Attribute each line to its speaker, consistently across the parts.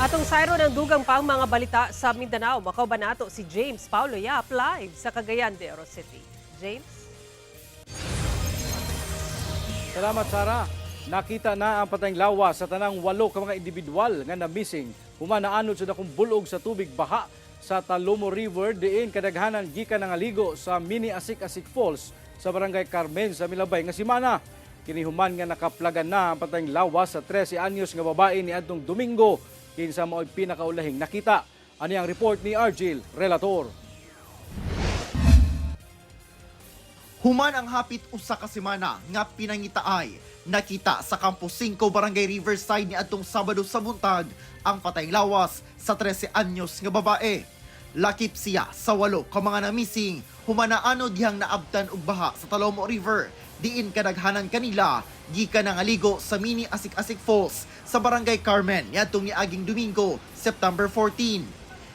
Speaker 1: Atong sayro ng dugang pang mga balita sa Mindanao. Makauban nato si James Paulo Yap live sa Cagayan de Oro City. James?
Speaker 2: Salamat, Sara. Nakita na ang patayng lawas sa tanang walo ka mga individual nga na-missing human naanod sa dakong bulog sa tubig baha sa Talomo River diin kadaghanan gikan nangaligo sa Mini Asik-Asik Falls sa Barangay Carmen sa Milabay nga simana. Kini human nga nakaplagan na ang patayng lawas sa 13 anyos nga babae niadtong Domingo, kinsa mao'y pinakaulahing nakita. Ani ang report ni Argil Relator.
Speaker 3: Human ang hapit usa ka semana nga pinangitaay, nakita sa Campo 5, Barangay Riverside niadtong Sabado sa buntag ang patayng lawas sa 13 anyos nga babae. Lakip siya sa walo ka mga namising human naanod dihang naabtan og baha sa Talomo River, diin kadaghanan kanila gikan nangaligo sa Mini Asik-Asik Falls sa Barangay Carmen niadtong niaging Domingo, September 14.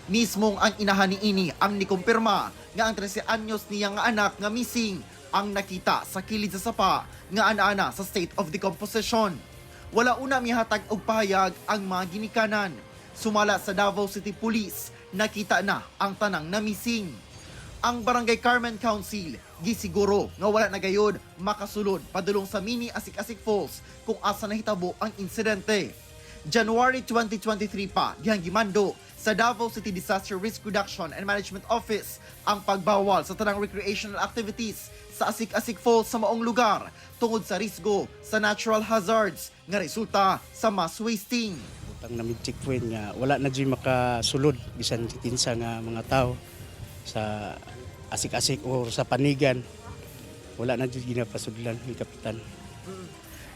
Speaker 3: Mismong ang inahan niini ang nikumpirma nga ang 13 anyos niya nga anak nga missing ang nakita sa kilid sa sapa nga ana-ana sa state of decomposition. Wala una mihatag og pahayag ang mga ginikanan. Sumala sa Davao City Police, nakita na ang tanang na missing. Ang Barangay Carmen Council gisiguro nga wala na gayod makasulod padulong sa Mini Asik-Asik Falls kung asa nahitabo ang insidente. January 2023 pa dihang gimando sa Davao City Disaster Risk Reduction and Management Office ang pagbawal sa tanang recreational activities sa Asik-Asik Falls sa maong lugar tungod sa risgo sa natural hazards nga resulta sa mass wasting.
Speaker 4: Butang namin checkpoint nga wala na jud makasulod bisan kinsa nga mga tao sa asik-asik o sa panigan. Wala na jud ginapasudlan ni kapitan.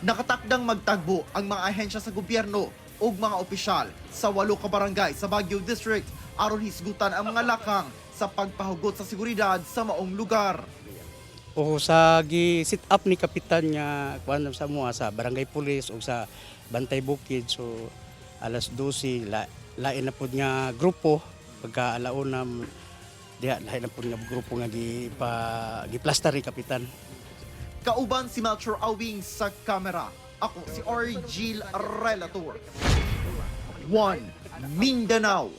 Speaker 3: Nakatakdang magtagbo ang mga ahensya sa gobyerno ug mga opisyal sa walo ka barangay sa Baguio District aron hisgutan ang mga lakang sa pagpahugot sa seguridad sa maong lugar.
Speaker 4: O sa gi sit up ni kapitan nga kuan sa mua sa barangay police o sa Bantay Bukid, so alas 12 lain na pud nga grupo, pagka alauna diha lain na pud nga grupo nga gi pa giplastar ni kapitan.
Speaker 3: Kauban si Melchor Awing sa kamera. Ako si Argil Relator. 1 Mindanao.